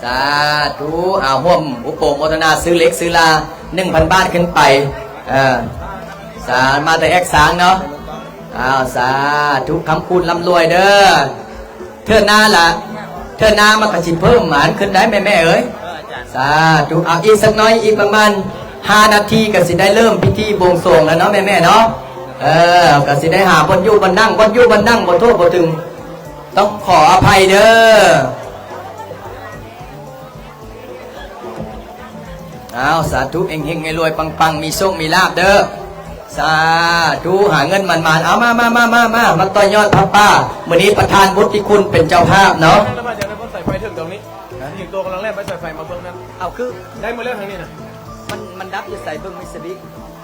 ສາທຸ ອາ ຮ່ວມອຸໂປໂມທະນາ ຊື້ເຫຼັກຊື້ລາ ໜຶ່ງພັນບາດຂຶ້ນໄປ. ເອີ ສາ ມາແຕ່ແອກຊາງເນາະ. ອ້າວ ສາທຸ ຄ້ຳຄູນລ່ຳລວຍເດີ. ເທື່ອໜ້າລະ ເທື່ອໜ້າມັນກະຊິເພີ່ມມາຂຶ້ນໄດ້ແມ່ໆເອີຍ. ສາທຸ. ເອົາອີກສັກໜ້ອຍ ອີກປະມານຫ້ານາທີກະຊິໄດ້ເລີ່ມພິທີບວງສວງແລ້ວເນາະແມ່ໆເນາະ. ເອີ ກະຊິໄດ້ຫາບ່ອນຢູ່ບ່ອນນັ່ງ ບ່ອນຢູ່ບ່ອນນັ່ງບໍ່ທົ່ວບໍ່ເຖິງ ຕ້ອງຂໍອະໄພເດີ. ອ້າວ ສາທຸ ເຮັງໆ ລວຍໆ ປັງໆ ມີໂຊກມີລາບເດີ. ສາທຸ ຫາເງິນໝານໆ. ເອົາ ມາໆໆໆ ມາຕໍ່ຍອດຜ້າປ່າ. ມື້ນີ້ປະທານບຸດຕິຄຸນເປັນເຈົ້າພາບເນາະ. ແລ້ວມາຈາກນັ້ນ ມັນສາຍໄຟເຖິງຕົງນີ້ ຮະ? ຍິງໂຕກຳລັງແລ່ນໄປສາຍໄຟມາເບິ່ງນັ້ນ. ເອົາ ຄືໄດ້ໝົດແລ້ວທາງນີ້ນະ. ມັນ ມັນດັບຢູ່ໃສ ເບິ່ງມີສະບິ?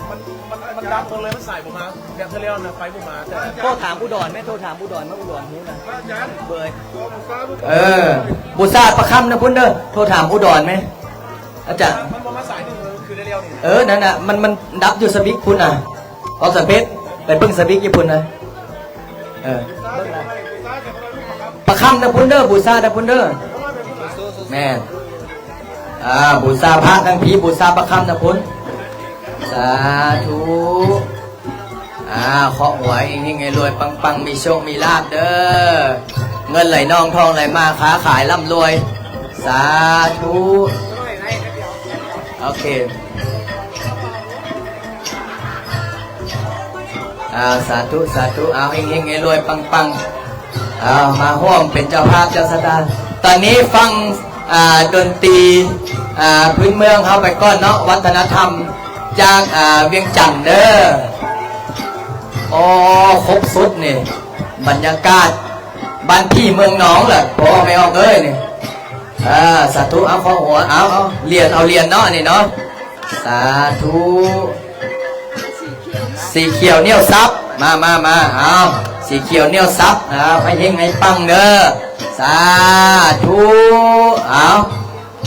ມັນ ມັນ ມັນດັບໝົດເລີຍ ມັນສາຍບໍ່ມາ. ແບບເທື່ອແລ້ວນະ ໄຟບໍ່ມາ ແຕ່ ໂທຖາມອຸດອນແມ່ ໂທຖາມອຸດອນ ມາອຸດອນຮູ້ນະ ເບີຍ. ເອີ ບູຊາປາຄຳນະພຸ້ນເດີ ໂທຖາມອຸດອນແມ່ ອາຈານ. ມັນບໍ່ມາສາຍໜຶ່ງ ຄືໄດ້ແລ້ວນີ້. ເອີ ນັ້ນນະ ມັນ ມັນດັບຢູ່ສະບິກພຸ້ນນະ. ອອກສຳເພັດ ໄປເບິ່ງສະບິກຢູ່ພຸ້ນນະ. ເອີ ປາຄຳນະພຸ້ນເດີ ບູຊານະພຸ້ນເດີ. ແມ່ນ. ອ່າ ບູຊາພະທາງພີ້ ບູຊາປາຄຳນະພຸ້ນ. ສາທຸ. ອ່າ ເຄາະຫົວ ເຮັງໆ ລວຍໆ ປັງໆ ມີໂຊກມີລາບເດີ. ເງິນໄຫຼນອງ ທອງໄຫຼມາ ຄ້າຂາຍລ່ຳລວຍ. ສາທຸ. ໂອເຄ. ອ່າ ສາທຸ ສາທຸ. ເອົາ ເຮັງໆ ລວຍໆ ປັງໆ. ເອົາ ມາຮ່ວມເປັນເຈົ້າພາບເຈົ້າຊະຕາ. ຕອນນີ້ຟັງ ອ່າ ດົນຕີ ອ່າ ພື້ນເມືອງເຮົາໄປກ່ອນເນາະ ວັດທະນະທຳຈາກ ອ່າ ວຽງຈັນເດີ. ໂອ້ ຄົບສຸດນີ້ ບັນຍາກາດບ້ານຜີເມືອງໜອງລະ ພໍ່ແມ່ອອກເອີຍນີ້. ເອີ ສາທຸ. ເອົາ ເຄາະຫົວ ເອົາ ເອົາ ຫຼຽນ ເອົາຫຼຽນເນາະ ອັນນີ້ເນາະ. ສາທຸ. ສີຂຽວໜຽວຊັບ ມາ ມາ ມາ. ເອົາ ສີຂຽວໜຽວຊັບ. ເອົາ ໃຫ້ເຮັງໃຫ້ປັງເດີ. ສາທຸ. ເອົາ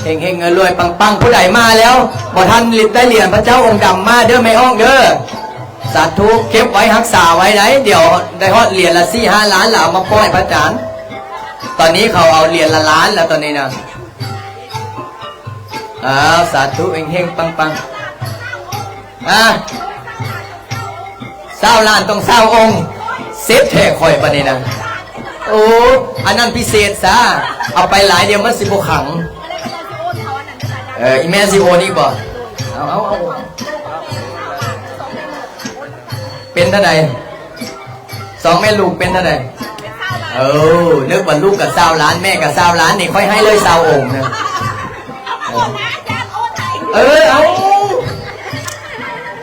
ເຮັງໆ ລວຍໆ ປັງໆ. ຜູ້ໃດມາແລ້ວບໍ່ທັນໄດ້ຫຼຽນພະເຈົ້າອົງດຳ ມາເດີແມ່ອອກເດີ. ສາທຸ. ເກັບໄວ້ຮັກສາໄວ້ໄດ໋ ດຽວໄດ້ຮອດຫຼຽນລະສີ່ຫ້າລ້ານລະເອົາມາປ່ອຍພະອາຈານ. ຕອນນີ້ເຂົາເອົາຫຼຽນລະລ້ານລະຕອນນີ້ນະ. ເອົາ ສາທຸ ເຮັງໆ ປັງໆ. ອ່າ ຊາວລ້ານຕ້ອງຊາວອົງ ເສັດແທ້ຂ້ອຍບາດນີ້ນະ. ໂອ້ ອັນນັ້ນພິເສດຊະ ເອົາໄປຫຼາຍດຽວມັນຊິບໍ່ຂັງ. ເອີ ອີແມ່ຊິໂອນອີກບໍ່? ເອົາ ເອົາ ເອົາ ເປັນເທົ່າໃດ? ສອງແມ່ລູກເປັນເທົ່າໃດ? ເອີ ນຶກວ່າລູກກໍຊາວລ້ານ ແມ່ກໍຊາວລ້ານ ນີ້ຂ້ອຍໃຫ້ເລີຍຊາວອົງນະ. ເອີ ເອົາ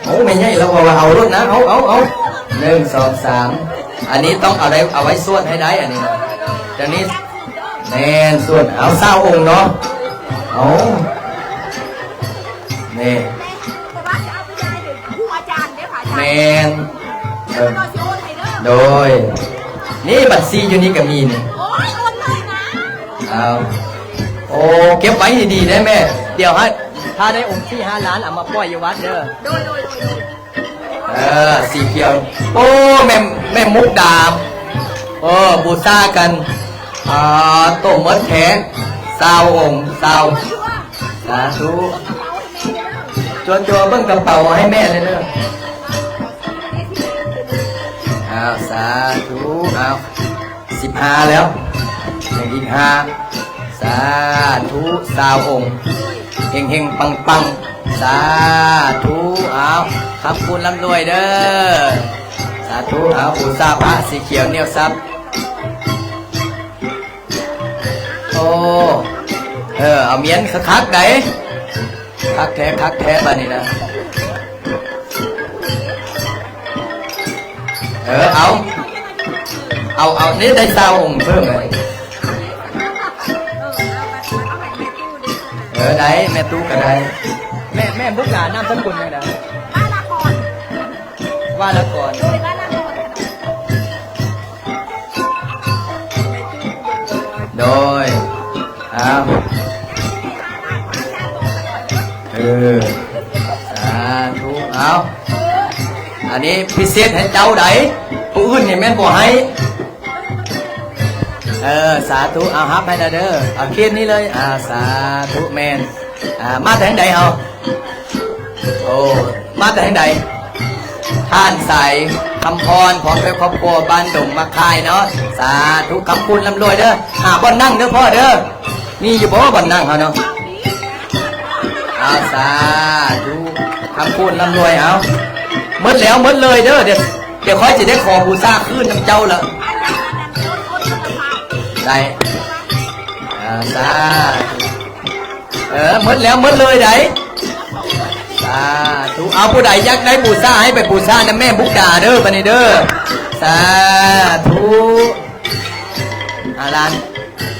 ໂອ້ ແມ່ໃຫຍ່ລາວເວົ້າວ່າເອົາໂລດນະ. ເອົາ ເອົາ ເອົາ ໜຶ່ງ ສອງ ສາມ. ອັນນີ້ຕ້ອງເອົາໄດ້ ເອົາໄວ້ສວດໃຫ້ໄດ້ ອັນນີ້ນະ. ຈັ່ງນີ້ ແມ່ນ ສວດ ເອົາຊາວອົງເນາະ. ເອົາ ນີ້ ແມ່ນ ເອີ ໂດຍ ນີ້ບັນຊີຢູ່ນີ້ກໍມີນີ້. ເອົາ ໂອ້ ເກັບໄວ້ໃຫ້ດີເດ້ແມ່ ດຽວຖ້າ ຖ້າໄດ້ອົງສີ່ຫ້າລ້ານ ເອົາມາປ່ອຍຢູ່ວັດເດີ. ເອີ ສີຂຽວ ໂອ້ ແມ່ ແມ່ມຸກດາ ເອີ ບູຊາກັນ ອ່າ ໂຕໝົດແທ້ ຊາວອົງ ຊາວ ສາທຸ. ຈົວໆ ເບິ່ງກະເປົາໃຫ້ແມ່ແດ່ເດີ. ອ້າວ ສາທຸ. ອ້າວ ສິບຫ້າແລ້ວ ຍັງອີກຫ້າ. ສາທຸ ຊາວອົງ ເຮັງໆ ປັງໆ. ສາທຸ. ອ້າວ ຄ້ຳຄູນລ່ຳລວຍເດີ ສາທຸ. ອ້າວ ບູຊາພະສີຂຽວໜຽວຊັບ. ໂອ້ ເອີ ເອົາມ້ຽນຄັກໆ ໃດ໋ ຄັກແທ້ ຄັກແທ້ບາດນີ້ນະ. ເອີ ເອົາ ເອົາ ເອົາ ນີ້ໄດ້ຊາວອົງເພີ່ມເລີຍ. ເອີ ໄດ້ ແມ່ຕູ້ກໍໄດ້. ແມ່ ແມ່ບຸກຫຼານາມສະກຸນຫຍັງໃດ? ວາລະກອນ ວາລະກອນ ໂດຍ ວາລະກອນ. ໂດຍ ອ້າວ ເອີ ສາທຸ. ອ້າວ ອັນນີ້ພິເສດໃຫ້ເຈົ້າໃດ໋ ຜູ້ອື່ນນີ້ແມ່ນບໍ່ໃຫ້. ເອີ ສາທຸ ເອົາຮັບໃຫ້ແລ້ວເດີ ເອົາເຄສນີ້ເລີຍ ອ່າ ສາທຸ ແມ່ນ ອ່າ ມາແຕ່ທາງໃດເຮົາ? ໂອ້ ມາແຕ່ທາງໃດ? ທ່ານສາຍຄຳພອນ ພ້ອມດ້ວຍຄອບຄົວ ບ້ານດົງໝາກຄາຍເນາະ ສາທຸ ຄ້ຳຄູນລ່ຳລວຍເດີ ຫາບ່ອນນັ່ງເດີພໍ່ເດີ ມີຢູ່ບໍ່ບ່ອນນັ່ງເຮົາເນາະ? ເອົາ ສາທຸ ຄ້ຳຄູນລ່ຳລວຍ ເອົາ ໝົດແລ້ວໝົດເລີຍເດີ ດຽວ ດຽວຂ້ອຍຊິໄດ້ຂໍບູຊາຄືນນຳເຈົ້າລະ ໄດ້ ເອົາ ສາທຸ ເອີ ໝົດແລ້ວໝົດເລີຍໃດ໋ ສາທຸ ເອົາ ຜູ້ໃດຢາກໄດ້ບູຊາ ໃຫ້ໄປບູຊານຳແມ່ບຸກດາເດີ ບັດນີ້ເດີ ສາທຸ ຫ້າລ້ານ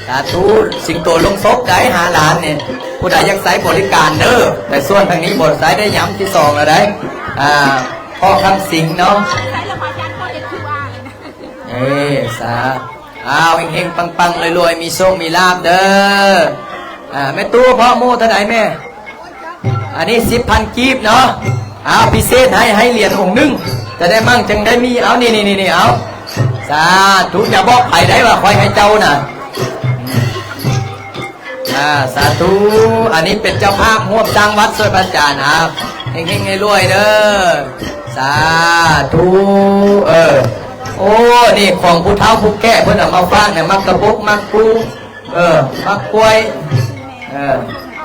ສາທຸ ສິງໂຕລົງສົບໄດ້ ຫ້າລ້ານນີ້ ຜູ້ໃດຢາກໃຊ້ບໍລິການເດີ ແຕ່ສ່ວນທາງນີ້ບໍ່ໃຊ້ໄດ້ ຍາມທີສອງແລ້ວໃດ໋ ອ່າ ພໍ່ຄຳສິງເນາະ ເອີ ສາ ອ້າວ ເຮັງໆ ປັງໆ ລວຍໆ ມີໂຊກມີລາບເດີ ອ່າ ແມ່ຕູ້ ພໍ່ໝູ່ເທົ່າໃດແມ່? ອັນນີ້ສິບພັນກີບເນາະ ອ້າວ ພິເສດໃຫ້ ໃຫ້ຫຼຽນອົງໜຶ່ງ ຈະໄດ້ມັ່ງ ຈຶ່ງໄດ້ມີ ເອົາ ນີ້ໆໆ ເອົາ ສາທຸ ຢ່າບອກໃຜໄດ້ວ່າຂ້ອຍໃຫ້ເຈົ້ານະ ອ່າ ສາທຸ ອັນນີ້ເປັນເຈົ້າພາບຮ່ວມສ້າງວັດຊ່ວຍພະອາຈານ ອ່າ ເຮັງໆ ລວຍໆ ເດີ ສາທຸ ເອີ ໂອ້ ນີ້ຂອງຜູ້ເຖົ້າຜູ້ແກ່ເພິ່ນເອົາມາຝາກນະ ໝາກກະບົກ ໝາກກູ ເອີ ໝາກກ້ວຍ ເອີ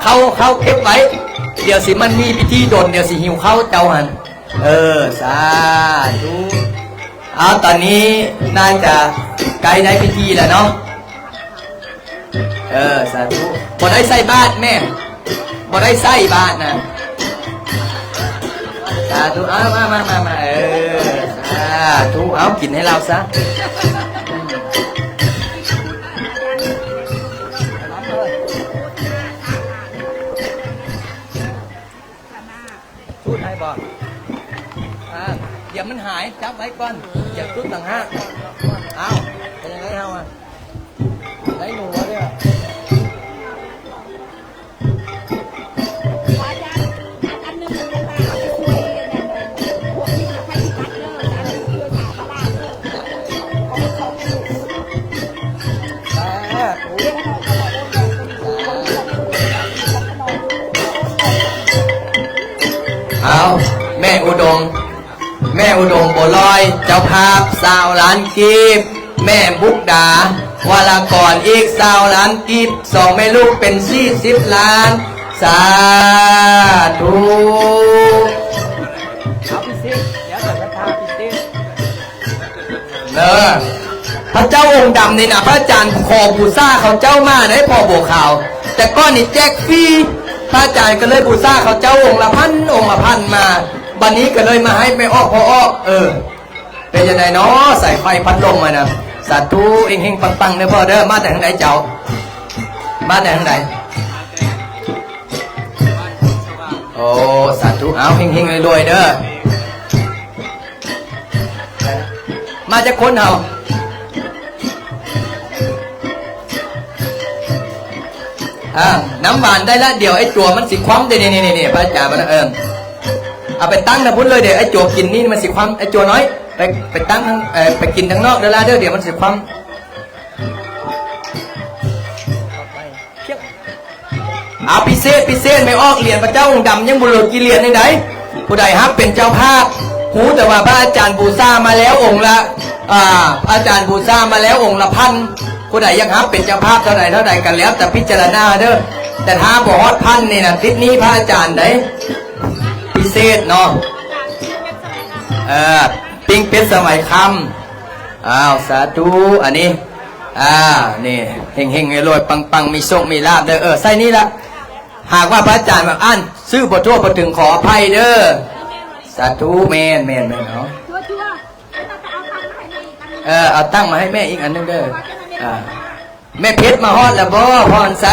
ເຂົ້າ ເຂົ້າເກັບໄວ້ ດຽວຊິມັນມີພິທີດົນ ດຽວຊິຫິວເຂົ້າເຈົ້າຫັ້ນ ເອີ ສາທຸ ເອົາ ຕອນນີ້ໜ້າຈະໃກ້ໄດ້ພິທີແລ້ວເນາະ ເອີ ສາທຸ ບໍ່ໄດ້ໃສ່ບາດແມ່ ບໍ່ໄດ້ໃສ່ບາດນະ ສາທຸ ເອົາ ມາ ມາ ມາ ມາ ເອີ ສາທຸ ເອົາ ກິນໃຫ້ລາວຊະ ສູດໃຫ້ບໍ່? ອ່າ ດຽວມັນຫາຍ ຈັບໄວ້ກ່ອນ ດຽວສູດຕ່າງຫາກ ອ້າວ ເປັນຫຍັງໄດເຮົາອະ? ໄດ້ໜູເດ້. ເອົາ ແມ່ອຸດົມ ແມ່ອຸດົມບົວລອຍ ເຈົ້າພາບຊາວລ້ານກີບ, ແມ່ບຸກດາ ວະລາກອນ ອີກຊາວລ້ານກີບ, ສອງແມ່ລູກເປັນສີ່ສິບລ້ານ. ສາທຸ. ເອີ ພະເຈົ້າອົງດຳນີ້ນະ ພະອາຈານຂໍບູຊາເຂົາເຈົ້າມາເດ້ ພໍ່ບົວຂາວ. ແຕ່ກ່ອນນີ້ແຈກຟຣີ ພະອາຈານກໍເລີຍບູຊາເຂົາເຈົ້າອົງລະພັນ ອົງລະພັນມາ. ບັດນີ້ກໍເລີຍມາໃຫ້ແມ່ອອກ ພໍ່ອອກ. ເອີ ເປັນຈັ່ງໃດເນາະ ສາຍໄຟພັດລົມຫັ້ນນະ? ສາທຸ ເຮັງໆ ປັງໆ ເດີພໍ່ເດີ. ມາແຕ່ທາງໃດເຈົ້າ? ມາແຕ່ທາງໃດ? ໂອ້ ສາທຸ. ເອົາ ເຮັງໆ ລວຍໆ ເດີ. ມາຈັກຄົນເຮົາ? ອ່າ ນ້ຳຫວານໄດ້ລະ. ດຽວໄອ້ຈົວມັນຊິຄວ່ຳເດ້. ນີ້ໆ ພະອາຈານ ເອີ ເອົາໄປຕັ້ງນະພຸ້ນເລີຍເດ້. ໄອ້ຈົວກິນນີ້ມັນຊິຄວ່ຳ. ໄອ້ຈົວນ້ອຍ ໄປ ໄປຕັ້ງ ເອີ ໄປກິນທາງນອກເດີລະເດີ. ດຽວມັນຊິຄວ່ຳ. ອາ ພິເສດ ພິເສດ ແມ່ອອກຫຼຽນພະເຈົ້າອົງດຳຍັງບໍ່ເຫຼືອກີ່ຫຼຽນໃດ. ຜູ້ໃດຮັບເປັນເຈົ້າພາບ ຮູ້ແຕ່ວ່າພະອາຈານບູຊາມາແລ້ວອົງລະ ອ່າ ພະອາຈານບູຊາມາແລ້ວອົງລະພັນ. ຜູ້ໃດຢາກຮັບເປັນເຈົ້າພາບເທົ່າໃດເທົ່າໃດກໍແລ້ວແຕ່ພິຈາລະນາເດີ. ແຕ່ຖ້າບໍ່ຮອດພັນນີ້ນະ ຕິດໜີ້ພະອາຈານໃດ. ພິເສດເນາະ ເອີ ປີ້ງເປັດສະໄໝຄຳ. ອ້າວ ສາທຸ. ອັນນີ້ ອ່າ ນີ້ ເຮັງໆ ລວຍໆ ປັງໆ ມີໂຊກມີລາບເດີ. ເອີ ໃສ່ນີ້ລະ. ຫາກວ່າພະອາຈານແບບອ່ານຊື່ບໍ່ທົ່ວບໍ່ເຖິງ ຂໍອະໄພເດີ. ສາທຸ. ແມ່ນໆໆ ເນາະ. ເອີ ເອົາຕັ້ງມາໃຫ້ແມ່ອີກອັນໜຶ່ງເດີ. ອ່າ ແມ່ເພັດມາຮອດແລ້ວບໍ່ ພອນໄຊ?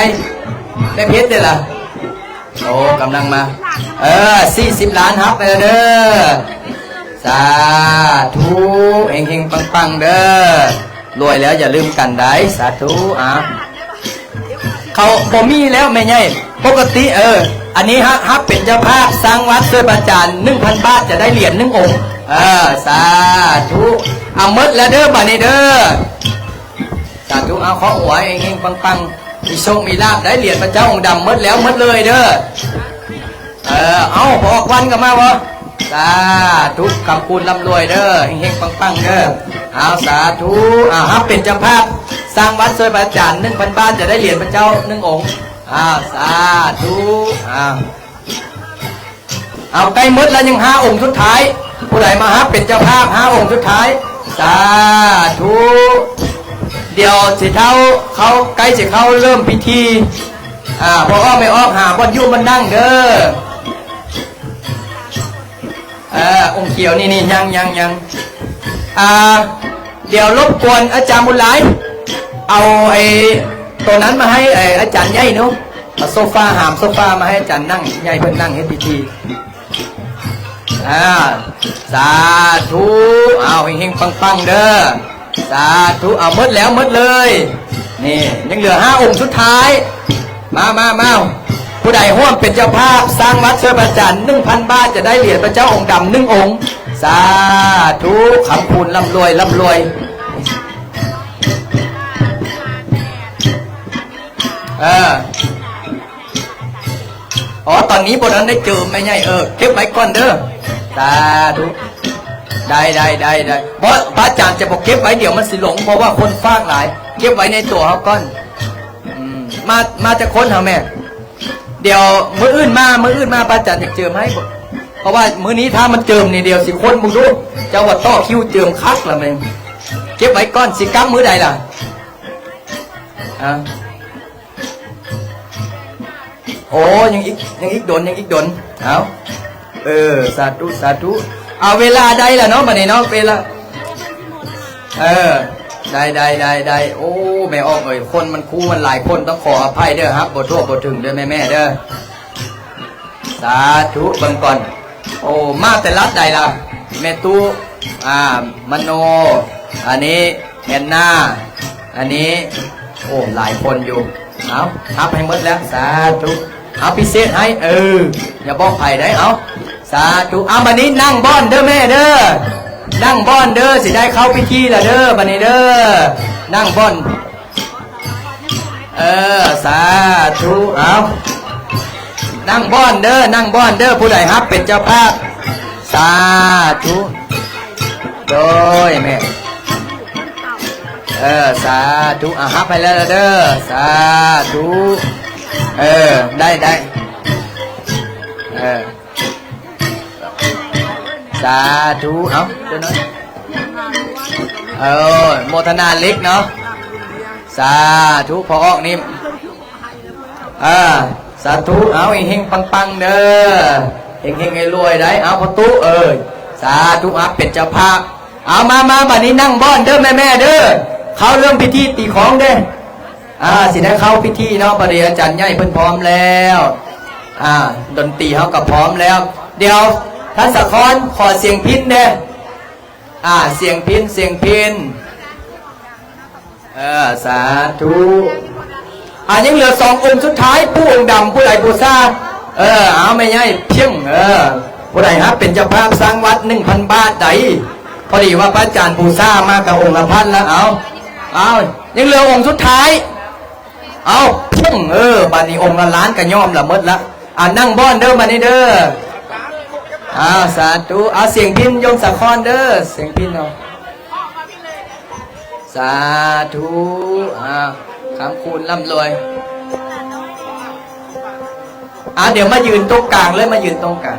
ແມ່ເພັດເດ້ລະ. ໂອ້ ກຳລັງມາ. ເອີ ສີ່ສິບລ້ານຮັບໄປແລ້ວເດີ. ສາທຸ. ເຮັງໆ ປັງໆ ເດີ. ລວຍແລ້ວຢ່າລືມກັນໄດ໋. ສາທຸ. ອ່າ ເຂົາບໍ່ມີແລ້ວແມ່ໃຫຍ່. ປົກກະຕິ ເອີ ອັນນີ້ຮັບ ຮັບເປັນເຈົ້າພາບສ້າງວັດຊ່ວຍພະອາຈານ ໜຶ່ງພັນບາດ ຈະໄດ້ຫຼຽນໜຶ່ງອົງ. ເອີ ສາທຸ. ເອົາໝົດແລ້ວເດີ ບາດນີ້ເດີ. ສ າທຸ ເອົາ ຂໍອວຍເຮັງໆ ປັງໆ ມີໂຊກມີລາບໄດ້ຫຼຽນພະເຈົ້າອົງດຳໝົດແລ້ວໝົດເລີຍເດີ. ເອີ ເອົາ ພໍ່ອອກວັນກໍມາບໍ່? ສາທຸ ຄ້ຳຄູນລ່ຳລວຍເດີ ເຮັງໆ ປັງໆ ເດີ. ເອົາ ສາທຸ ເອົາ ຮັບເປັນເຈົ້າພາບສ້າງວັດຊ່ວຍພະອາຈານໜຶ່ງພັນບາດ ຈະໄດ້ຫຼຽນພະເຈົ້າໜຶ່ງອົງ. ເອົາ ສາທຸ ເອົາ ເອົາ ໃກ້ໝົດແລ້ວ ຍັງຫ້າອົງສຸດທ້າຍ ຜູ້ໃດມາຮັບເປັນເຈົ້າພາບຫ້າອົງສຸດທ້າຍ. ສາທຸ ດຽວຊິເຂົ້າ ເຂົ້າ ໃກ້ຊິເຂົ້າເລີ່ມພິທີ ອາ ພໍ່ອອກແມ່ອອກຫາບ່ອນຢູ່ບ່ອນນັ່ງເດີ. ເອີ ອົງຂຽວນີ້ ນີ້ ຍັງ ຍັງ ຍັງ ອາ ດຽວລົບກວນອາຈານບຸນຫຼາຍ ເອົາໄອ້ໂຕນັ້ນມາໃຫ້ໄອ້ອາຈານໃຫຍ່ເນາະ ເອົາໂຊຟາ ຫາມໂຊຟາມາໃຫ້ອາຈານນັ່ງ ໃຫ້ເພິ່ນນັ່ງເຮັດພິທີ. ອາ ສາທຸ ເອົາ ເຮັງໆ ປັງໆ ເດີ. ສາທຸ ເອົາ ໝົດແລ້ວ ໝົດເລີຍ ນີ້ ຍັງເຫຼືອຫ້າອົງສຸດທ້າຍ. ມາ ມາ ມາ ຜູ້ໃດຮ່ວມເປັນເຈົ້າພາບສ້າງວັດຊ່ວຍພະອາຈານໜຶ່ງພັນບາດ ຈະໄດ້ຫຼຽນພະເຈົ້າອົງດຳໜຶ່ງອົງ. ສາທຸ ຄ້ຳຄູນ ລ່ຳລວຍ ລ່ຳລວຍ. ເອີ ອໍ ຕອນນີ້ບໍ່ທັນໄດ້ເຈີມແມ່ໃຫຍ່ ເອີ ເກັບໄວ້ກ່ອນເດີ. ສາທຸ ໄດ້ ໄດ້ ໄດ້ ໄດ້ ບໍ່ ພະອາຈານຈະບໍ່ເກັບໄວ້ ດຽວມັນຊິຫຼົງ ເພາະວ່າຄົນຝາກຫຼາຍ ເກັບໄວ້ໃນຕົວເຮົາກ່ອນ. ອືມ ມາ ມາຈັກຄົນຫາແມ່? ດຽວມື້ອື່ນມາ ມື້ອື່ນມາພະອາຈານຈະເຈີມໃຫ້ ເພາະວ່າມື້ນີ້ຖ້າມັນເຈີມນີ້ ດຽວຊິຄົນບໍ່ດຸ ເຈົ້າວ່າຕໍ່ຄິວເຈີມຄັກລະແມ່. ເກັບໄວ້ກ່ອນ ຊິກັບມື້ໃດລະ? ອາ ໂອ້ ຍັງອີກ ຍັງອີກດົນ ຍັງອີກດົນ. ເອົາ ເອີ ສາທຸ ສາທຸ. ເອົາ ເວລາໄດ້ລະເນາະ ບັດນີ້ເນາະ ເວລາ ເອີ ໄດ້ ໄດ້ ໄດ້ ໄດ້. ໂອ້ ແມ່ອອກເອີຍ ຄົນມັນຄູ່ ມັນຫຼາຍຄົນ ຕ້ອງຂໍອະໄພເດີ ຮັບບໍ່ທົ່ວບໍ່ເຖິງເດີແມ່ໆ ເດີ. ສາທຸ ເບິ່ງກ່ອນ ໂອ້ ມາແຕ່ລັດໃດລະ? ແມ່ຕູ້ ອາ ມະໂນ ອັນນີ້ ແອນນາ ອັນນີ້ ໂອ້ ຫຼາຍຄົນຢູ່. ເອົາ ຮັບໃຫ້ໝົດແລ້ວ ສາທຸ. ເອົາ ພິເສດໃຫ້ ເອີ ຢ່າບອກໃຜໄດ໋. ເອົາ ສາທຸ. ເອົາ ບັດນີ້ນັ່ງບ່ອນເດີແມ່ເດີ ນັ່ງບ່ອນເດີ ຊິໄດ້ເຂົ້າພິທີລະເດີ ບັດນີ້ເດີ ນັ່ງບ່ອນ. ເອີ ສາທຸ. ເອົາ ນັ່ງບ່ອນເດີ ນັ່ງບ່ອນເດີ ຜູ້ໃດຮັບເປັນເຈົ້າພາບ. ສາທຸ ໂດຍແມ່ ເອີ ສາທຸ. ເອົາ ຮັບໃຫ້ແລ້ວເດີ ສາທຸ. ເອີ ໄດ້ ໄດ້ ເອີ ສາທຸ. ເອົາ ເອີ ໂມທະນາເລັກເນາະ ສາທຸ. ພໍອອກນີ້ ເອີ ສາທຸ. ເອົາ ເຮັງໆ ປັງໆ ເດີ ເຮັງໆ ໃຫ້ລວຍໄດ໋. ເອົາ ພໍ່ຕູ້ເອີຍ ສາທຸ ຮັບເປັນເຈົ້າພາບ. ເອົາ ມາ ມາ ບັດນີ້ນັ່ງບ່ອນເດີແມ່ໆ ເດີ ເຂົ້າເລີ່ມພິທີຕີຄອງເດ້. ອ່າ ຊິໄດ້ເຂົ້າພິທີເນາະ ພໍດີອາຈານໃຫຍ່ເພິ່ນພ້ອມແລ້ວ ອ່າ ດົນຕີເຮົາກໍພ້ອມແລ້ວ. ດຽວທ່ານສາຄອນ ຂໍສຽງພິນແດ່ ອ່າ ສຽງພິນ ສຽງພິນ. ເອີ ສາທຸ. ອ່າ ຍັງເຫຼືອສອງອົງສຸດທ້າຍ ຜູ້ອົງດຳ ຜູ້ໃດບູຊາ. ເອີ ເອົາ ແມ່ໃຫຍ່ພຽງ ເອີ ຜູ້ໃດຮັບເປັນເຈົ້າພາບສ້າງວັດໜຶ່ງພັນບາດໃດ ພໍດີວ່າພະອາຈານບູຊາມາກະອົງລະພັນລະ. ເອົາ ເອົາ ຍັງເຫຼືອອົງສຸດທ້າຍ. ເອົາ ເພິ່ງ ເອີ ບາດນີ້ອົງລະລ້ານກະຍອມລະໝົດລະ. ອ່າ ນັ່ງບ່ອນເດີ ບາດນີ້ເດີ. ອ່າ ສາທຸ. ອ່າ ສຽງພິນໂຍມສາຄອນເດີ ສຽງພິນເນາະ. ສາທຸ. ອ່າ ຄ້ຳຄູນລ່ຳລວຍ. ອ່າ ດຽວມາຢືນຕົງກາງເລີຍ ມາຢືນຕົງກາງ.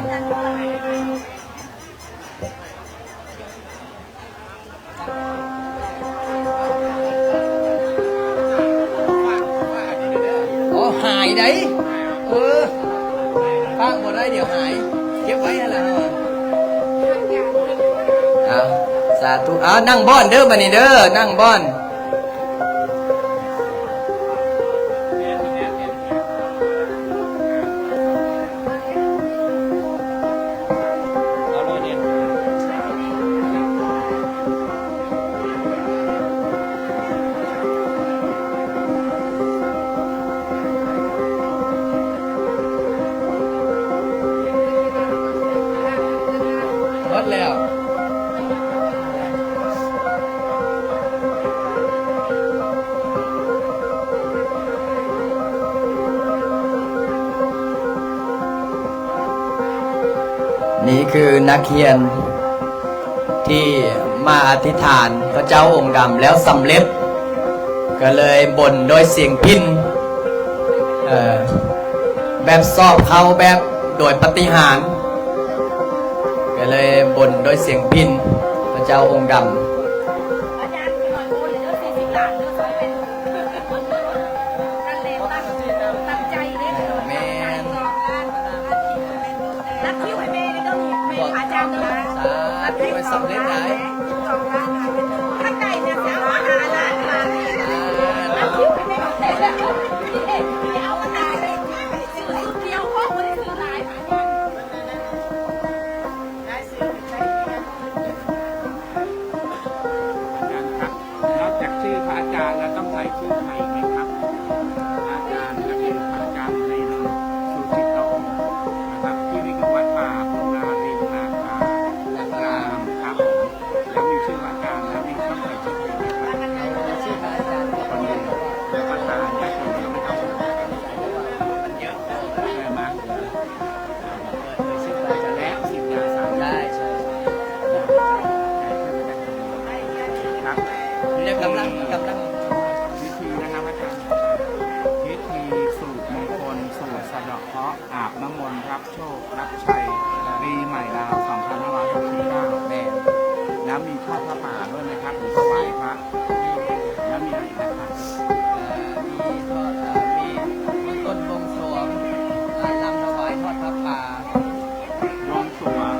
ໂອ້ ຫາຍໄດ໋ ເອີ ຝາກບໍ່ໄດ້ ດຽວຫາຍ ເກັບໄວ້ຫັ້ນລະ. ເອົາ ສາທຸ. ເອົາ ນັ່ງບ່ອນເດີ ບາດນີ້ເດີ ນັ່ງບ່ອນ. ໝົດແລ້ວ. ນີ້ຄືນັກຮຽນທີ່ມາອະທິຖານພະເຈົ້າອົງດຳແລ້ວສຳເລັດ, ກໍເລີຍບົນດ້ວຍສຽງພິນ, ເອີ ແບບສອບເຂົ້າແບບໂດຍປາຕິຫານ, ກໍເລີຍບົນດ້ວຍສຽງພິນພະເຈົ້າອົງດຳ. ແມ່ນ. ສາທຸ ໃຫ້ສຳເລັດໄດ້. ອາຈານຄັບ ນອກຈາກຊື່ພະອາຈານແລ້ວຕ້ອງໃສ່ຊື່ໃໝ່ໄດ້ຄັບ. ອາຈານຈະເປັນພະອາຈານໃນນາມສູງສຸດຂອງ ນະຄັບ ທີ່ນີ້ຄືວັດປ່າໂພນາລິນນາຄາລາມຄັບ. ແລ້ວມີຊື່ພະອາຈານ ແລ້ວມີຕ້ອງໃສ່ຊື່ໃໝ່ໄດ້ຄັບ. ຊື່ພະອາຈານ ແລ້ວປະທານຍາດໂຍມກໍໄດ້ມາ. ນີ້ກຳລັງ ກຳລັງ ພິທີນະຄັບອາຈານ ພິທີສູດມົງຄົນ ສູດສະເດາະເຄາະ ອາບນ້ຳມົນ ຮັບໂຊກ ຮັບໄຊ ປີໃໝ່ລາວ ສອງພັນຫ້າຮ້ອຍຫົກສິບເກົ້າ. ແມ່ນ. ແລ້ວມີທອດຜ້າປ່າດ້ວຍນະຄັບ ຫຼືຖວາຍພະ. ແລ້ວມີອະໄລອີກນະຄັບ? ເອີ ມີທອດ ເອີ ມີເບື້ອງຕົ້ນບວງສວງ ເອີ ລຳຖວາຍທອດຜ້າປ່າ. ບວງສວງອົງ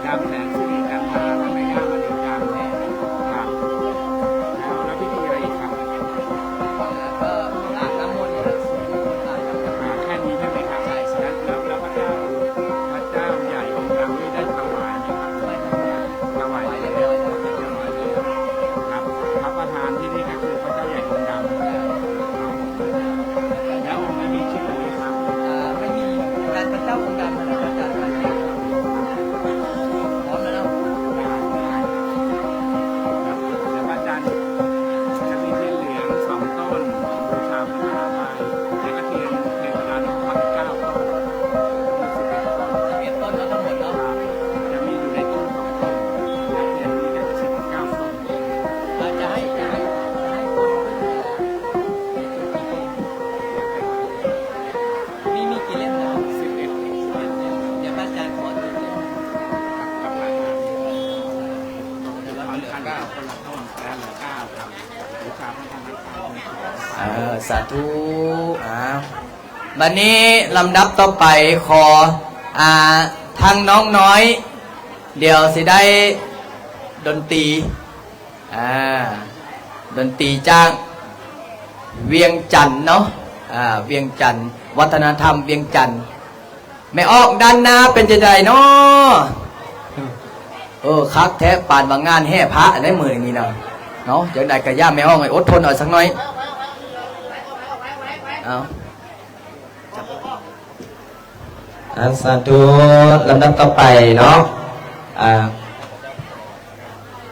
ດຳແສນສິລິຈັນທາ ແລະ ແມ່ຍ່າມະນີຈັນ ແມ່ນ. ແລ້ວ ແລ້ວພິທີອະໄລອີກຄັບ? ເອີ ກໍອາບນ້ຳມົນ ແລ້ວສູດມົງຄົນອາບນ້ຳມົນ. ອາ ແຄ່ນີ້ໃຊ່ໄໝຄັບ? ໃຊ່ ໃຊ່. ແລ້ວ ແລ້ວພະເຈົ້າ ພະເຈົ້າໃຫຍ່ອົງດຳນີ້ໄດ້ຖວາຍໄໝຄັບ? ຖວາຍແລ້ວ. ຖວາຍແລ້ວ ຮຽບຮ້ອຍແລ້ວ. ຮຽບຮ້ອຍແລ້ວ. ຄັບ ພະປະທານທີ່ນີ້ກໍຄືພະເຈົ້າໃຫຍ່ອົງດຳ. ແລ້ວອົງນີ້ມີຊື່ໄໝຄັບ? ອາ ໄມ່ມີ ການພະເຈົ້າອົງດຳຫັ້ນແຫຼະ ພະເຈົ້າໃຫຍ່. ພ້ອມແລ້ວເນາະ. ແລ້ວພະອາຈານ ຈະມີທຽນເຫຼືອງສອງຕົ້ນ ບູຊາພະນາລາຍ ແລະ ກະທຽນເທວະດານົບພະເກົ້າຕົ້ນ ມີສິບເອັດຕົ້ນ. ສິບເອັດຕົ້ນເນາະ ທັງໝົດເນາະ. ຈະມີຢູ່ໃນຕົ້ນສອງຕົ້ນ ແລະ ທຽນມີແຕ່ສິບເກົ້າຕົ້ນ. ອາ ຈະໃຫ້ ຈະໃຫ້ ຈະໃຫ້ຄົນຂຶ້ນມາ ມີ ມີກີ່ເຫຼັ້ມນະ? ສິບເອັດ ສິບເອັດເຫຼັ້ມ. ດຽວພະອາຈານຂໍອີກເຫຼັ້ມ. ກັບພະອາຈານ ເຫຼືອເກົ້າ ຄົນລະຕົ້ນ ແລ້ວເຫຼືອເກົ້າຄັບ. ເອີ ສາທຸ. ອາ ບັດນີ້ລຳດັບຕໍ່ໄປ ຂໍ ອາ ທາງນ້ອງນ້ອຍ ດຽວຊິໄດ້ດົນຕີ ອາ ດົນຕີຈາກວຽງຈັນເນາະ. ອາ ວຽງຈັນ ວັດທະນະທຳວຽງຈັນ. ແມ່ອອກດ້ານໜ້າເປັນຈັ່ງໃດເນາະ? ເອີ ຄັກແທ້ ປານວ່າງານແຫ່ພະໄດ໋ມື້ນີ້ນະເນາະ. ຈັ່ງໃດກໍຢ່າ ແມ່ອອກໃຫ້ອົດທົນເອົາສັກໜ້ອຍ. ເອົາ ອາ ສາທຸ. ລຳດັບຕໍ່ໄປເນາະ ອາ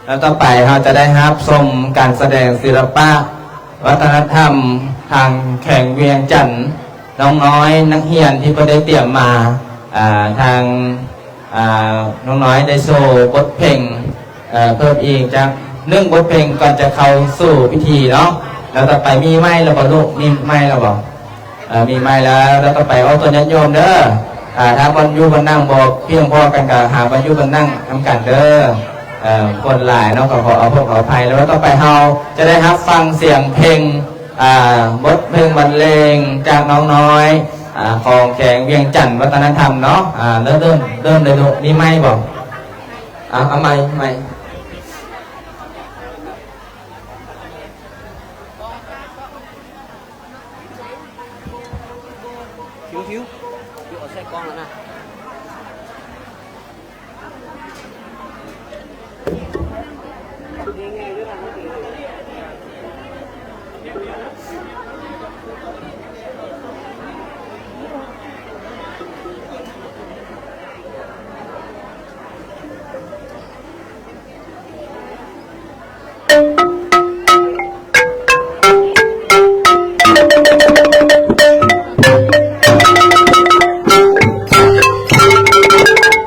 ແລ້ວຕໍ່ໄປເຮົາຈະໄດ້ຮັບຊົມການສະແດງສິລະປະວັດທະນະທຳທາງແຂວງວຽງຈັນ. ນ້ອງນ້ອຍນັກຮຽນທີ່ເພິ່ນໄດ້ຕຽມມາ ອາ ທາງ ອາ ນ້ອງນ້ອຍໄດ້ໂຊບົດເພງ ເອີ ເພີ່ມອີກຈັກໜຶ່ງບົດເພງກ່ອນຈະເຂົ້າສູ່ພິທີເນາະ. ແລ້ວຕໍ່ໄປມີໄມແລ້ວບໍ່ລູກ? ມີໄມແລ້ວບໍ່? ເອີ ມີໄມແລ້ວ ແລ້ວຕໍ່ໄປເວົ້າຕໍ່ຍາດໂຍມເດີ. ອາ ຖ້າບ່ອນຢູ່ບ່ອນນັ່ງບໍ່ພຽງພໍກັນ ກໍຫາບ່ອນຢູ່ບ່ອນນັ່ງນຳກັນເດີ. ເອີ ຄົນຫຼາຍເນາະ ກໍຂໍອະໂພດຂໍອະໄພ. ແລ້ວຕໍ່ໄປເຮົາຈະໄດ້ຮັບຟັງສຽງເພງ ອາ ບົດເພງບັນເລງຈາກນ້ອງນ້ອຍ ອາ ຂອງແຂວງວຽງຈັນວັດທະນະທຳເນາະ. ອາ ເລີ່ມ ເລີ່ມ ເລີ່ມເລີຍລູກ. ມີໄມບໍ່? ອາ ເອົາໄມ ໄມ. ທິວ ທິວ ທິວເອົາໃສ່ກ້ອງແລ້ວນະ. ເ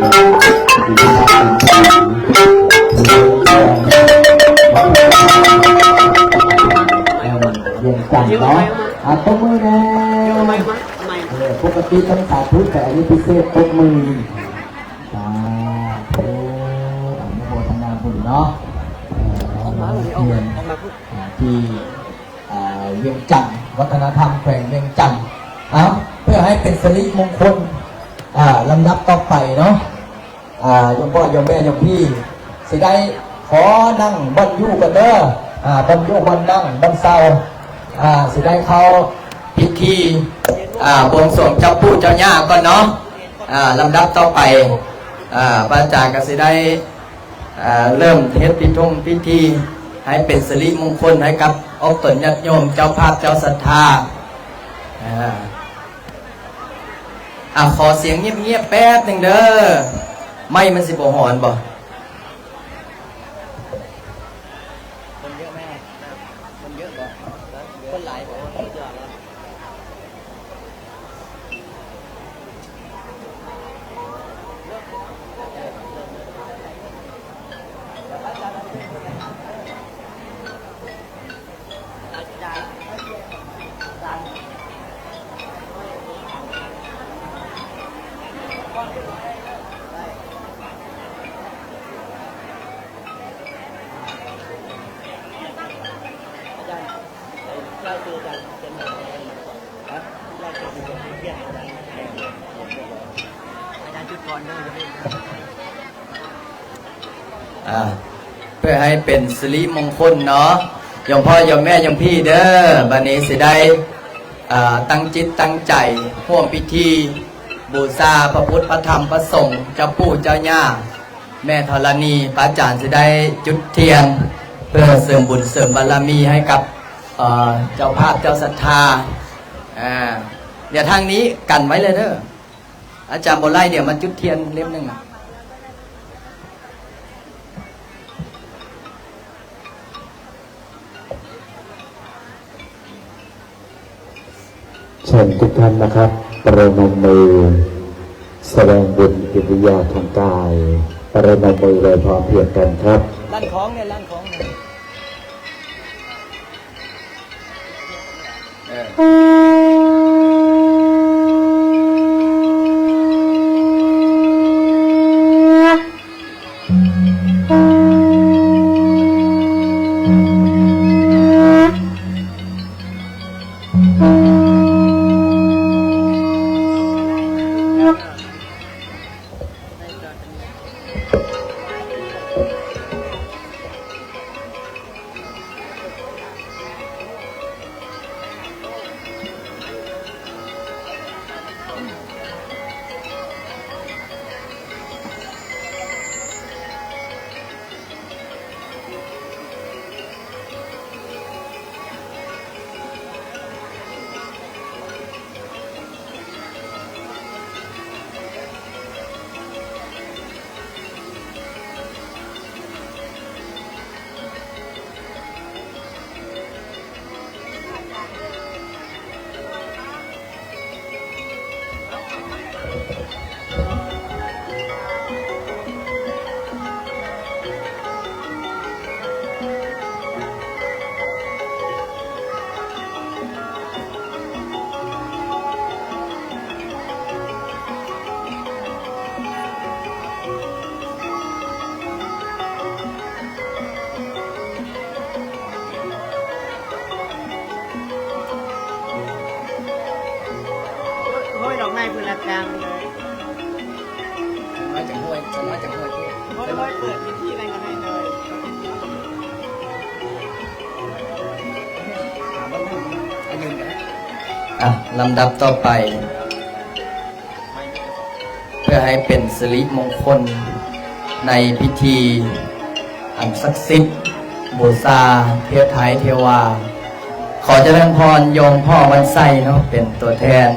ວຽງຈັນເນາະ ອາ ຕົບມືແດ່. ເອີ ປົກກະຕິຕ້ອງສາທຸ ແຕ່ອັນນີ້ພິເສດ ຕົບມື. ສາທຸ ອະນຸໂມທະນາບຸນເນາະ. ເອີ ເຮົາມາຮຽນ ອາ ທີ່ ອ່າ ວຽງຈັນ ວັດທະນະທຳແຂວງວຽງຈັນ. ເອົາ ເພື່ອໃຫ້ເປັນສິລິມົງຄົນ ອ່າ ລຳດັບຕໍ່ໄປເນາະ ອ່າ ໂຍມພໍ່ໂຍມແມ່ໂຍມພີ່ ຊິໄດ້ຂໍນັ່ງບ່ອນຢູ່ກ່ອນເດີ ອ່າ ບ່ອນຢູ່ ບ່ອນນັ່ງ ບ່ອນເຊົາ ອ່າ ຊິໄດ້ເຂົ້າພິທີ ອ່າ ບວງສວງເຈົ້າປູ່ເຈົ້າຍ່າກ່ອນເນາະ. ອ່າ ລຳດັບຕໍ່ໄປ ອ່າ ພະອາຈານກໍຊິໄດ້ ອ່າ ເລີ່ມເຮັດພິທີ ພິທີໃຫ້ເປັນສິລິມົງຄົນໃຫ້ກັບອອກຕົນຍາດໂຍມ ເຈົ້າພາບເຈົ້າສັດທາ. ອ່າ ອ່າ ຂໍສຽງງຽບໆແປັບໜຶ່ງເດີ ໄມ້ມັນຊິບໍ່ຮ້ອນບໍ່? ຄົນເຍອະໄໝ? ຄົນເຍອະບໍ່? ຄົນຫຼາຍບໍ່? ອາ ເພື່ອໃຫ້ເປັນສິລິມົງຄົນເນາະ ໂຍມພໍ່ໂຍມແມ່ໂຍມພີ່ເດີ. ບັດນີ້ຊິໄດ້ ເອີ ຕັ້ງຈິດຕັ້ງໃຈຮ່ວມພິທີບູຊາພະພຸດ ພະທຳ ພະສົງ ເຈົ້າປູ່ເຈົ້າຍ່າ ແມ່ທໍລະນີ. ພະອາຈານຊິໄດ້ຈຸດທຽນ ເພື່ອເສີມບຸນເສີມບາລະມີໃຫ້ກັບ ເອີ ເຈົ້າພາບເຈົ້າສັດທາ. ອາ ດຽວທາງນີ້ກັນໄວ້ເລີຍເດີ ອາຈານບໍ່ໄລ່ ດຽວມາຈຸດທຽນເຫຼັ້ມໜຶ່ງນະ. ເຊີນທຸກທ່ານນະຄັບ ປະນົມມືສະແດງບຸນກິລິຍາທາງກາຍ ປະນົມມືໂດຍພ້ອມພຽງກັນຄັບ. ລັນຂອງເນຍ ລັນຂອງເນຍ. ເອີ. ໂອ້ຍ ດອກໄມ້ພຸ້ນລະກາງເລີຍ. ສະນ້ອຍຈັງຫ້ວຍ ສະນ້ອຍຈັງຫ້ວຍພຸ້ນ ໂອ້ຍ ໂອ້ຍ ເປີດພິທີໄວ້ກັນແນ່ເລີຍ. ອ່ະ ລຳດັບຕໍ່ໄປ ເພື່ອໃຫ້ເປັນສິລິມົງຄົນໃນພິທີອັນສັກສິດ ບູຊາເທບໄທເທວາ. ຂໍຈະເລີນພອນໂຍມພໍ່ວັນໄຊເນາະ ເປັນຕົວແທນ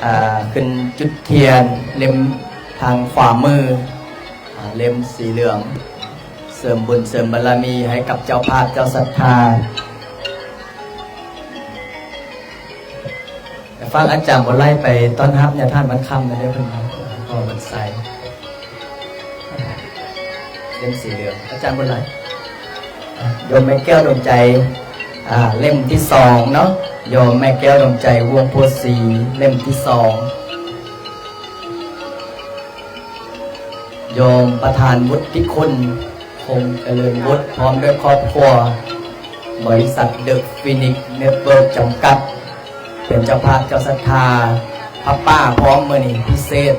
ອ່າ ຂຶ້ນຈຸດທຽນເຫຼັ້ມທາງຂວາມື ອ່າ ເຫຼັ້ມສີເຫຼືອງ ເສີມບຸນເສີມບາລະມີໃຫ້ກັບເຈົ້າພາບເຈົ້າສັດທາ. ຝາກອາຈານບໍ່ໄລ່ໄປຕ້ອນຮັບຍາທ່ານວັນຄຳນະເດີ ເພິ່ນວ່າ ພໍ່ວັນໄຊ. ເຫຼັ້ມສີເຫຼືອງ ອາຈານບຸນຫຼາຍ. ໂຍມແມ່ແກ້ວດວງໃຈ ອ່າ ເຫຼັ້ມທີສອງເນາະ, ໂຍມແມ່ແກ້ວດວງໃຈ ວົງໂພສີ ເຫຼັ້ມທີສອງ, ໂຍມປະທານວຸດທິຄຸນ ຄົງຈະເລີນວຸດ ພ້ອມດ້ວຍຄອບຄົວ, ບໍລິສັດເດີຟີນິກເນັດເວີກຈຳກັດ ເປັນເຈົ້າພາບເຈົ້າສັດທາຜ້າປ່າພ້ອມ ມື້ນີ້ພິເສດ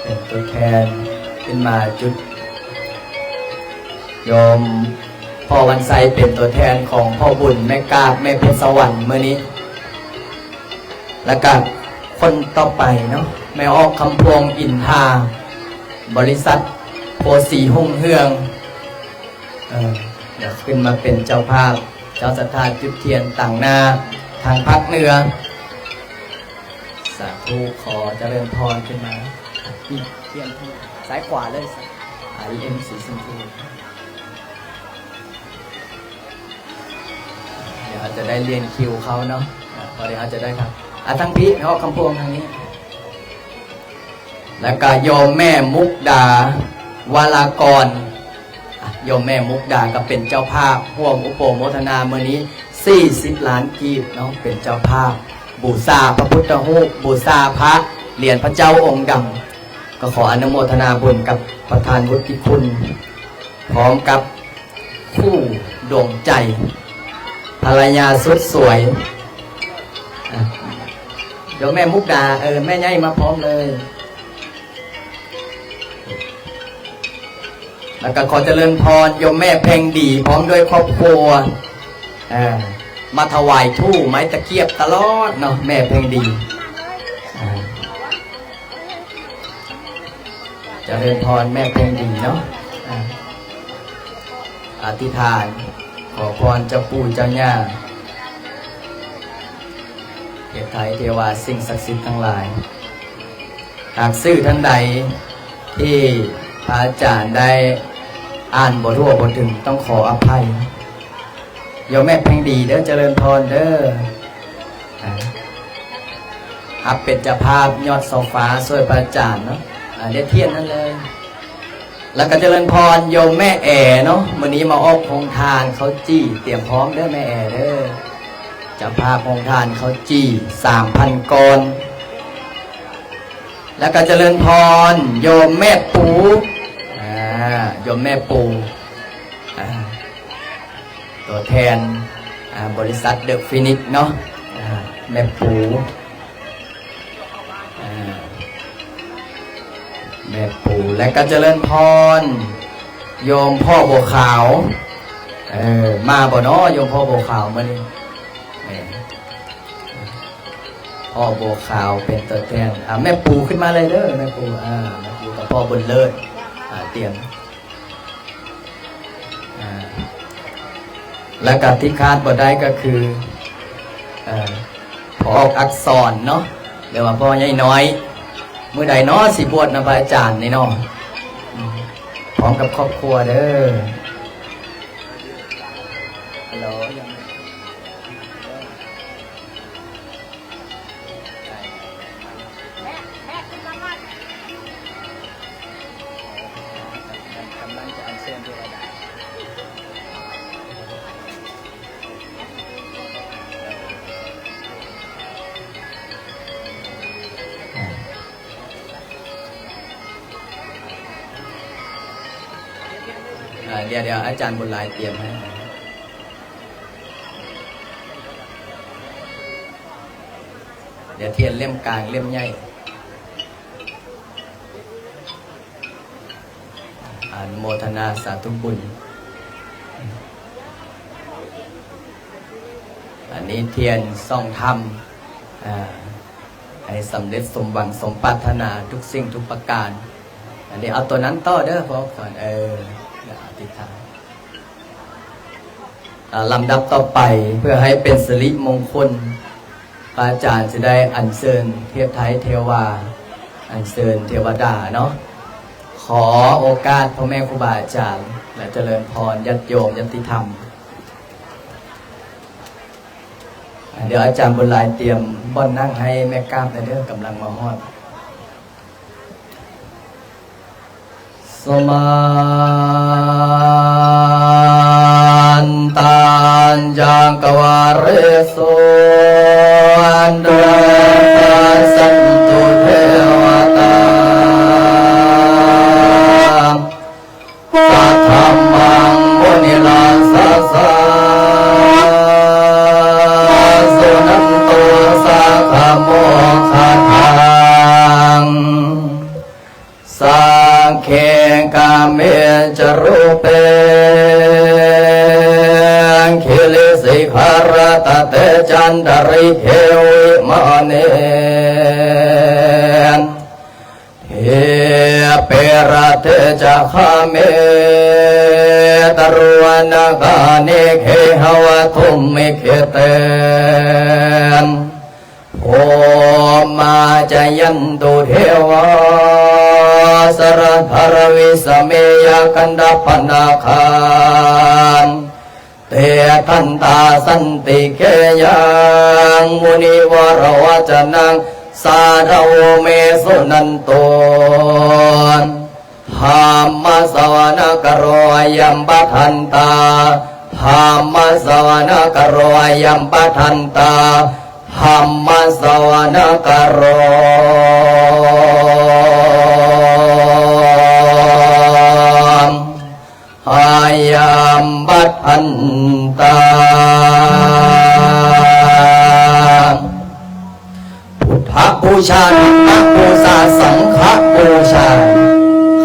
ເປັນຕົວແທນຂຶ້ນມາຈຸດ, ໂຍມພໍ່ວັນໄຊເປັນຕົວແທນຂອງພໍ່ບຸນແມ່ກາບແມ່ເພັດສະຫວັນມື້ນີ້. ແລ້ວກະຄົນຕໍ່ໄປເນາະ ແມ່ອອກຄຳພວງ ອິນທາ ບໍລິສັດໂພສີຮຸ່ງເຮືອງ ເອີ ຢາກຂຶ້ນມາເປັນເຈົ້າພາບ ເຈົ້າສັດທາຈຸດທຽນຕາງໜ້າທາງພາກເໜືອ. ສາທຸ ຂໍຈະເລີນພອນ ຂຶ້ນມາ ນີ້ ທຽນທາງຊ້າຍຂວາເລີຍ ອາ ເຫຼັ້ມສີຊົມພູ. ດຽວເຮົາຈະໄດ້ລຽນຄິວເຂົ້າເນາະ ອາ ພໍດີເຮົາຈະໄດ້ທັບ ອາ ທາງພີ້ເນາະ ຄຳພວງທາງນີ້. ແລ້ວກະໂຍມແມ່ມຸກດາ ວາລາກອນ ອາ ໂຍມແມ່ມຸກດາກໍເປັນເຈົ້າພາບຮ່ວມອຸປະໂມທະນາມື້ນີ້ ສີ່ສິບລ້ານກີບເນາະ ເປັນເຈົ້າພາບບູຊາພະພຸດທະຮູບ ບູຊາພະຫຼຽນພະເຈົ້າອົງດຳ. ກໍຂໍອະນຸໂມທະນາບຸນກັບປະທານວຸດທິຄຸນ ພ້ອມກັບຄູ່ດວງໃຈ ພັນລະຍາສຸດສວຍ ອາ ໂຍມແມ່ມຸກດາ ເອີ ແມ່ໃຫຍ່ມາພ້ອມເລີຍ. ແລ້ວກໍຂໍຈະເລີນພອນໂຍມແມ່ເພັງດີ ພ້ອມດ້ວຍຄອບຄົວ ເອີ ມາຖວາຍຖູ່ໄມ້ຕະກຽບຕະຫຼອດເນາະ ແມ່ເພັງດີ ເອີ. ຈະເລີນພອນແມ່ເພັງດີເນາະ ອາ ອະທິຖານ ຂໍພອນເຈົ້າປູ່ເຈົ້າຍ່າ ເທບໄທເທວາ ສິ່ງສັກສິດທັງຫຼາຍ. ຫາກຊື່ທ່ານໃດທີ່ພະອາຈານໄດ້ອ່ານບໍ່ທົ່ວບໍ່ເຖິງ ຕ້ອງຂໍອະໄພ. ໂຍມແມ່ເພັງດີເດີ ຈະເລີນພອນເດີ ອາ ຮັບເປັນເຈົ້າພາບຍອດໂຊຟາຊ່ວຍພະອາຈານເນາະ ອາ ເດັດທຽນນັ້ນເລີຍ. ແລ້ວກໍຈະເລີນພອນໂຍມແມ່ແອເນາະ ມື້ນີ້ມາອອກໂຮງທານເຂົ້າຈີ່ ຕຽມພ້ອມເດີແມ່ແອເດີ ເຈົ້າພາບໂຮງທານເຂົ້າຈີ່ ສາມພັນກ້ອນ. ແລ້ວກໍຈະເລີນພອນໂຍມແມ່ປູ ອາ ໂຍມແມ່ປູ ອາ ຕົວແທນ ອາ ບໍລິສັດເດີຟີນິກເນາະ ອາ ແມ່ປູ ອາ ແມ່ປູ ແລະກະຈະເລີນພອນໂຍມພໍ່ບົວຂາວ ເອີ ມາບໍ່ນໍໂຍມພໍ່ບົວຂາວມື້ນີ້ ແມ່ນ ພໍ່ບົວຂາວເປັນຕົວແທນ ອາ ແມ່ປູຂຶ້ນມາເລີຍເດີ ແມ່ປູ ອາ ແມ່ປູກັບພໍ່ບຸນເລີດ ອາ ຕຽມ ອາ ແລະກະທີ່ຂາດບໍ່ໄດ້ກໍຄື ເອີ ພໍ່ອອກອັກສອນເນາະ ຫຼືວ່າພໍ່ໃຫຍ່ນ້ອຍ ມື້ໃດນໍຊິບວດນຳພະອາຈານນີ້ນໍ ພ້ອມກັບຄອບຄົວເດີ ຮັລໂຫຼ. ແມ່ ແມ່ຂຶ້ນມາກ່ອນ ກຳລັງຈະອັນເຊີນເທວະດາ ອ່າ ດຽວ ດຽວອາຈານບຸນຫຼາຍຕຽມໃຫ້. ດຽວທຽນເຫຼັ້ມກາງເຫຼັ້ມໃຫຍ່ ອະນຸໂມທະນາສາທຸບຸນ. ອັນນີ້ທຽນສ່ອງທຳ ອາ ໃຫ້ສຳເລັດສົມຫວັງສົມປາດຖະໜາທຸກສິ່ງທຸກປະການ. ອັນນີ້ເອົາຕົວນັ້ນຕໍ່ເດີ ພວກເອີ ອະທິຖານ. ອາ ລຳດັບຕໍ່ໄປ ເພື່ອໃຫ້ເປັນສິລິມົງຄົນ ພະອາຈານຈະໄດ້ອັນເຊີນເທບໄທເທວາ ອັນເຊີນເທວະດາເນາະ. ຂໍໂອກາດພໍ່ແມ່ຄູບາອາຈານ ແລະ ຈະເລີນພອນຍາດໂຍມຍາດຕິທຳ. ດຽວອາຈານບຸນຫຼາຍຕຽມບ່ອນນັ່ງໃຫ້ແມ່ກາບແດ່ເດີ ກຳລັງມາຮອດ. Samantā cakkavāḷesu atrāgacchantu devatā, saddhammaṃ munirājassa suṇantu saggamokkhadaṃ. Sagge kāme ca rūpe girisikharataṭe cantalikkhe vimāne, dīpe raṭṭhe ca gāme taruvanagahane gehavatthumhi khette, bhummā cāyantu devā jalathalavisame yakkhagandhabbanāgā, tiṭṭhantā santike yaṃ munivaravacanaṃ sādhavo me suṇantu. Dhammassavanakālo ayambhadantā. Dhammassavanakālo ayambhadantā. Dhammassavanakālo ayambhadantā. ພຸດທະບູຊາ, ທຳມະບູຊາ, ສັງຄະບູຊາ.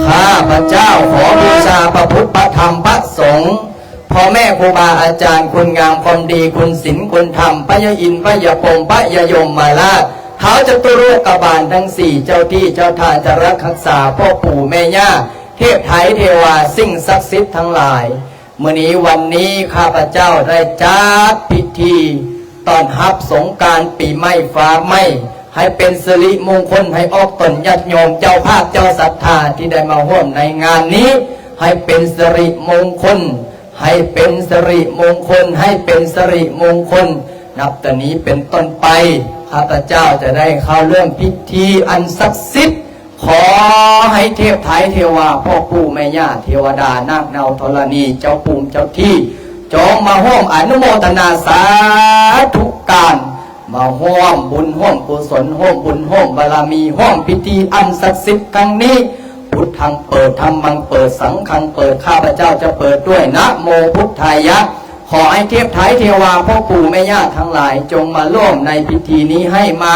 ຂ້າພະເຈົ້າຂໍບູຊາພະພຸດ ພະທຳ ພະສົງ, ພໍ່ແມ່ຄູບາອາຈານ, ຄຸນງາມຄວາມດີ, ຄຸນສິນຄຸນທຳ, ພະຍາອິນພະຍາພົມ, ພະຍາຍົມມະລາດ, ທ້າວຈະຕຸໂລກະບານທັງສີ່, ເຈົ້າທີ່ເຈົ້າທານຈະລັກຮັກສາ, ພໍ່ປູ່ແມ່ຍ່າ, ເທບໄທເທວາ, ສິ່ງສັກສິດທັງຫຼາຍ. ມື້ນີ້ວັນນີ້ ຂ້າພະເຈົ້າໄດ້ຈັດພິທີຕ້ອນຮັບສົງການປີໃໝ່ຟ້າໃໝ່ ໃຫ້ເປັນສິລິມົງຄົນ, ໃຫ້ອອກຕົນຍາດໂຍມເຈົ້າພາບເຈົ້າສັດທາທີ່ໄດ້ມາຮ່ວມໃນງານນີ້ ໃຫ້ເປັນສິລິມົງຄົນ, ໃຫ້ເປັນສິລິມົງຄົນ, ໃຫ້ເປັນສິລິມົງຄົນ. ນັບແຕ່ນີ້ເປັນຕົ້ນໄປ ຂ້າພະເຈົ້າຈະໄດ້ເຂົ້າເລີ່ມພິທີອັນສັກສິດ ຂໍໃຫ້ເທບໄທເທວາ, ພໍ່ປູ່ແມ່ຍ່າ, ເທວະດາ, ນາກເນົາທໍລະນີ, ເຈົ້າພູມເຈົ້າທີ່ ຈົ່ງມາຮ່ວມອະນຸໂມທະນາສາທຸການ, ມາຮ່ວມບຸນຮ່ວມກຸສົນ, ຮ່ວມບຸນຮ່ວມບາລະມີ, ຮ່ວມພິທີອັນສັກສິດຄັ້ງນີ້. ພຸດທັງເປີດ, ທຳມັງເປີດ, ສັງຄັງເປີດ, ຂ້າພະເຈົ້າຈະເປີດດ້ວຍ ນະໂມພຸດທາຍະ. ຂໍໃຫ້ເທບໄທເທວາ, ພໍ່ປູ່ແມ່ຍ່າທັງຫຼາຍ ຈົ່ງມາຮ່ວມໃນພິທີນີ້, ໃຫ້ມາ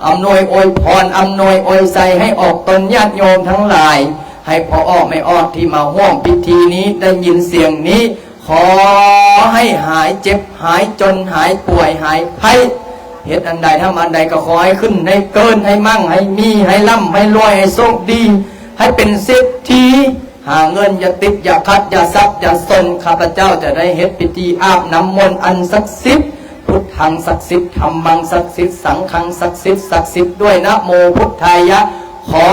ອຳນວຍອວຍພອນ, ອຳນວຍອວຍໄຊ ໃຫ້ອອກຕົນຍາດໂຍມທັງຫຼາຍ, ໃຫ້ພໍ່ອອກແມ່ອອກທີ່ມາຮ່ວມພິທີນີ້ ໄດ້ຍິນສຽງນີ້ ຂໍໃຫ້ຫາຍເຈັບ, ຫາຍຈົນ, ຫາຍປ່ວຍ, ຫາຍໄຂ້, ເຮັດອັນໃດທຳອັນໃດກໍຂໍໃຫ້ຂຶ້ນ, ໃຫ້ເກີນ, ໃຫ້ມັ່ງ, ໃຫ້ມີ, ໃຫ້ລ່ຳ, ໃຫ້ລວຍ, ໃຫ້ໂຊກດີ, ໃຫ້ເປັນເສດຖີ. ຫາເງິນຢ່າຕິດ, ຢ່າຂັດ, ຢ່າສັບ, ຢ່າສົນ. ຂ້າພະເຈົ້າຈະໄດ້ເຮັດພິທີອາບນ້ຳມົນອັນສັກສິດ, ພຸດທັງສັກສິດ, ທຳມັງສັກສິດ, ສັງຄັງສັກສິດ, ສັກສິດດ້ວຍນະໂມພຸດທາຍະ. ຂໍ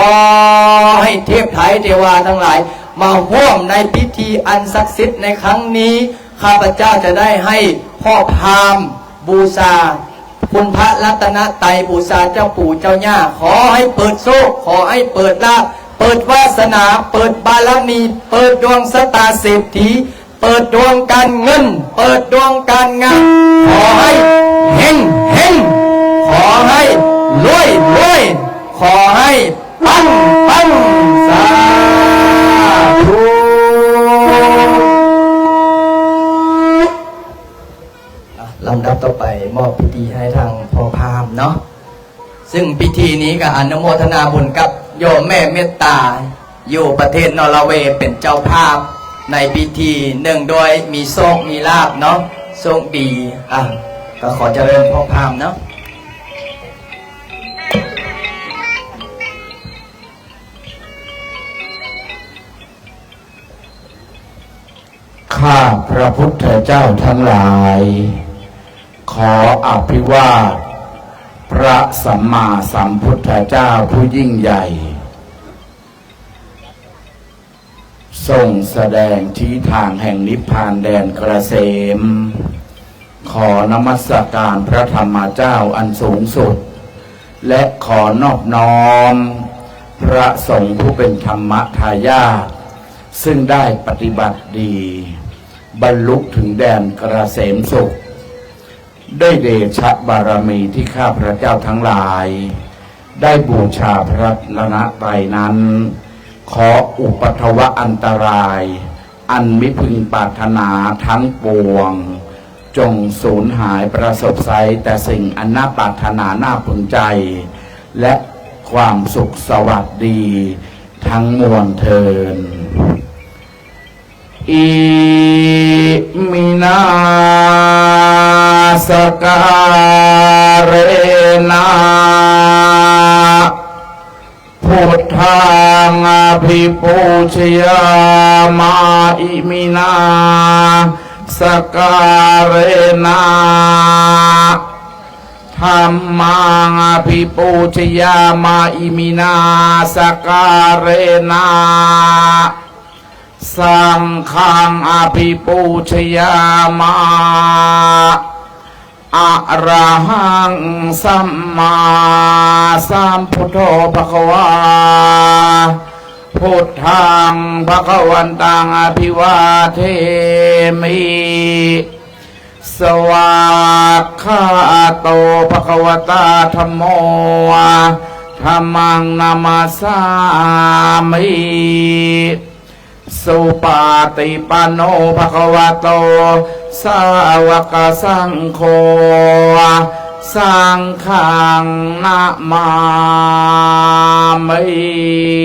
ໃຫ້ເທບໄທເທວາທັງຫຼາຍມາຮ່ວມໃນພິທີອັນສັກສິດໃນຄັ້ງນີ້. ຂ້າພະເຈົ້າຈະໄດ້ໃຫ້ພໍ່ພາມບູຊາ ຄຸນພະລັດຕະນະໄຕ, ບູຊາເຈົ້າປູ່ເຈົ້າຍ່າ, ຂໍໃຫ້ເປີດໂຊກ, ຂໍໃຫ້ເປີດລາບ, ເປີດວາສະໜາ, ເປີດບາລະມີ, ເປີດດວງຊະຕາເສດຖີ, ເປີດດວງການເງິນ, ເປີດດວງການງານ, ຂໍໃຫ້ເຮັງເຮັງ, ຂໍໃຫ້ລວຍລວຍ, ຂໍໃຫ້ປັງປັງ. ສາທຸ. ອ່ະ ລຳດັບຕໍ່ໄປ ມອບພິທີໃຫ້ທາງພໍ່ພາມເນາະ, ຊຶ່ງພິທີນີ້ກໍອະນຸໂມທະນາບຸນກັບໂຍມແມ່ເມດຕາ ຢູ່ປະເທດນໍເວ ເປັນເຈົ້າພາບໃນພິທີ, ເນື່ອງດ້ວຍມີໂຊກມີລາບເນາະ, ໂຊກດີ. ອ່ະ ກໍຂໍຈະເລີນພໍ່ພາມເນາະ. ຂ້າພະພຸດທະເຈົ້າທັງຫຼາຍ ຂໍອະພິວາດພະສຳມາສຳພຸດທະເຈົ້າຜູ້ຍິ່ງໃຫຍ່ ຊົງສະແດງຊີ້ທາງແຫ່ງນິບພານແດນກະເສມ. ຂໍນະມັດສະການພະທຳມະເຈົ້າອັນສູງສຸດ ແລະ ຂໍນອບນ້ອມພະສົງຜູ້ເປັນທຳມະທາຍາດ ซึ่งได้ปฏิบัติดี บรรลุถึงแดนเกษมสุข ด้วยเดชะบารมีที่ข้าพระเจ้าทั้งหลาย ได้บูชาพระรัตนตรัยนั้น ขออุปัทวะอันตราย อันมิพึงปรารถนาทั้งปวง จงสูญหายประสบไซร้แต่สิ่งอันน่าปรารถนาน่าพึงใจ และความสุขสวัสดีทั้งมวลเทอญ อิมินา สการะนะ พุทธัง อภิปูชยามะ อิมินา สการะนะ ธัมมัง อภิปูชยามะ อิมินา สการะนะ สังฆัง อภิปูชยามะ อะระหัง สัมมาสัมพุทโธ ภะคะวา พุทธัง ພະຄະວັນຕັງ ອະພິວາເທມິ ສະວາກຂາໂຕ ພະຄະວະຕາ ທຳໂມ ທຳມັງ ນະມັດສາມິ ສຸປະຕິປັນໂນ ພະຄະວະໂຕ ສາວະກະສັງໂຄ ສັງຄັງ ນະມາມິ